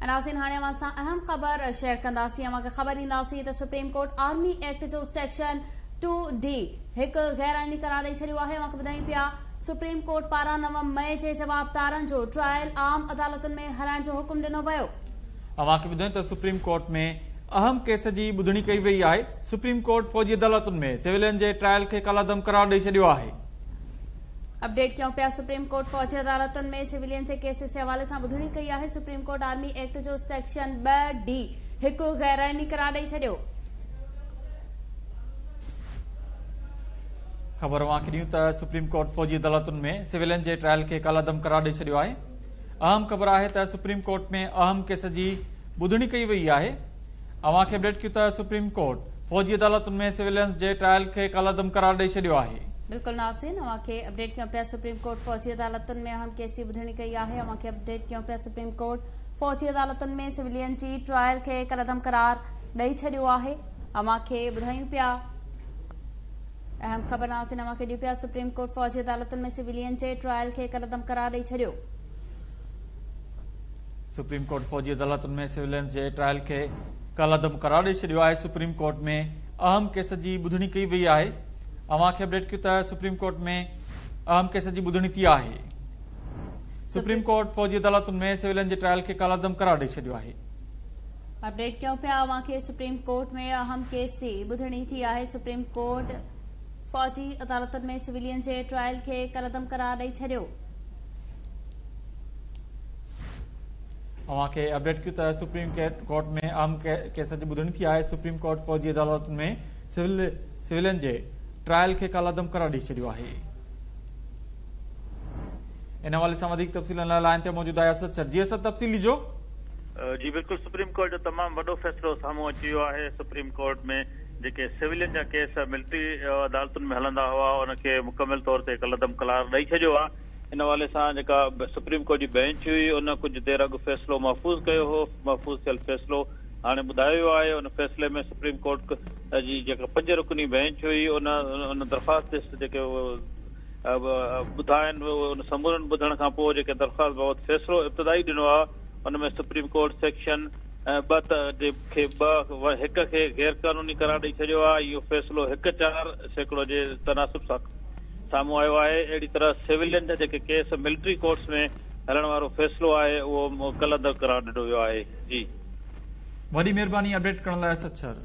۽ ناظرين هاڻي اوهان سان اهم خبر شيئر ڪنداسين اوهان کي خبر ڏينداسين ته سپريم ڪورٽ آرمي ايڪٽ جو سيڪشن ٽو ڊي هڪ غير آئيني قرار ڏئي ڇڏيو آهي اوهان کي ٻڌايون پيا سپريم ڪورٽ پاران 9 مئي جي جوابدارن جو ٽرائل عام عدالتن ۾ هلائڻ جو حڪم ڏنو ويو. اوهان کي ٻڌايون ته سپريم ڪورٽ ۾ اهم ڪيس جي ٻڌڻي ڪئي وئي آهي سپريم ڪورٽ فوجي عدالتن ۾ سويلين جي ٽرائل کي ڪالعدم قرار ڏئي ڇڏيو آهي. اپڊيٽ ڪيون پيا سپريم ڪورٽ فوجي عدالتن ۾ سويلين جي ڪيسز جي حوالي سان ٻڌڻي ڪئي آهي سپريم ڪورٽ آرمي ايڪٽ جو سيڪشن 2 ڊي هڪ غيرآئيني قرار ڏئي ڇڏيو. خبر اوهان کي ڏيون ته سپريم ڪورٽ فوجي عدالتن ۾ سويلين جي ٽرائل کي ڪالعدم قرار ڏئي ڇڏيو آهي اهم خبر آهي ته سپريم ڪورٽ ۾ اهم ڪيس جي ٻڌڻي ڪئي وئي آهي اوهان کي اپڊيٽ ڪيون ته سپريم ڪورٽ فوجي عدالتن ۾ سويلينز جي ٽرائل کي ڪالعدم قرار ڏئي ڇڏيو آهي. بلڪل ناظرين اوهان کي اپڊيٽ ڪيون پيا سپريم ڪورٽ فوجي عدالتن ۾ اهم ڪيس جي ٻڌڻي ڪئي آهي اوهان کي اپڊيٽ ڪيون پيا سپريم ڪورٽ فوجي عدالتن ۾ سويلين جي ٽرائل کي ڪالعدم قرار ڏئي ڇڏيو آهي اوهان کي ٻڌايون پيا اهم خبر ناظرين اوهان کي ڏيون پيا سپريم ڪورٽ فوجي عدالتن ۾ سويلين جي ٽرائل کي ڪالعدم قرار ڏئي ڇڏيو. سپريم ڪورٽ فوجي عدالتن ۾ سويلينز جي ٽرائل کي ڪالعدم قرار ڏئي ڇڏيو آهي، سپريم ڪورٽ ۾ اهم ڪيس جي ٻڌڻي ڪئي وئي آهي، اوهان کي اپڊيٽ ڪيون ته سپريم ڪورٽ ۾ اهم ڪيس جي ٻڌڻي ٿي آهي، سپريم ڪورٽ فوجي عدالتن ۾ سويلين جي ٽرائل کي ڪالعدم قرار ڏئي ڇڏيو آهي. اپڊيٽ ڪيون پيا اوهان کي سپريم ڪورٽ ۾ اهم ڪيس جي ٻڌڻي ٿي آهي، سپريم ڪورٽ فوجي عدالتن ۾ سويلين جي ٽرائل کي ڪالعدم قرار ڏئي ڇڏيو. اوهان کي اپڊيٽ ڪيون ته سپريم ڪورٽ ۾ اهم ڪيس جي ٻڌڻي ٿي آهي، سپريم ڪورٽ فوجي عدالتن ۾ سويلين جي ٽرائل کي ڪالعدم قرار ڏئي ڇڏيو آهي. ان حوالي سان وڌيڪ تفصيل لاء لائن تي موجود آهي اسد شر جي اسد تفصيل ڏجو. جي بلڪل سپريم ڪورٽ جو تمام وڏو فيصلو سامهون اچي ويو آهي، سپريم ڪورٽ ۾ جيڪي سويلين جا ڪيس ملٽري عدالتن ۾ هلندا هئا ان کي مڪمل طور تي ڪالعدم قرار ڏئي ڇڏيو آهي. ان حوالي سان جيڪا سپريم ڪورٽ جي بئنچ هئي ان ڪجهه دير اڳ فيصلو محفوظ ڪيو هو، محفوظ ٿيل فيصلو هاڻي ٻڌايو ويو آهي، ان فيصلي ۾ سپريم ڪورٽ جي جيڪا پنج رڪني بئنچ هئي ان ان درخواست جيڪي ٻڌا آهن ان سمورن ٻڌڻ کان پوء جيڪي درخواست بابت فيصلو ابتدائي ڏنو آهي ان ۾ سپريم ڪورٽ سيڪشن ٻه ته کي ٻه هڪ کي غيرقانوني قرار ڏئي ڇڏيو آهي، اهو فيصلو هڪ 4% جي تناسب سان سامهون آيو آهي، اهڙي طرح سويلين جا جيڪي ڪيس ملٽري ڪورٽس ۾ هلڻ وارو فيصلو آهي اهو ڪالعدم قرار ڏنو ويو آهي. جي. وڏي مهرباني اپڊيٽ ڪرڻ لاء اسد شر.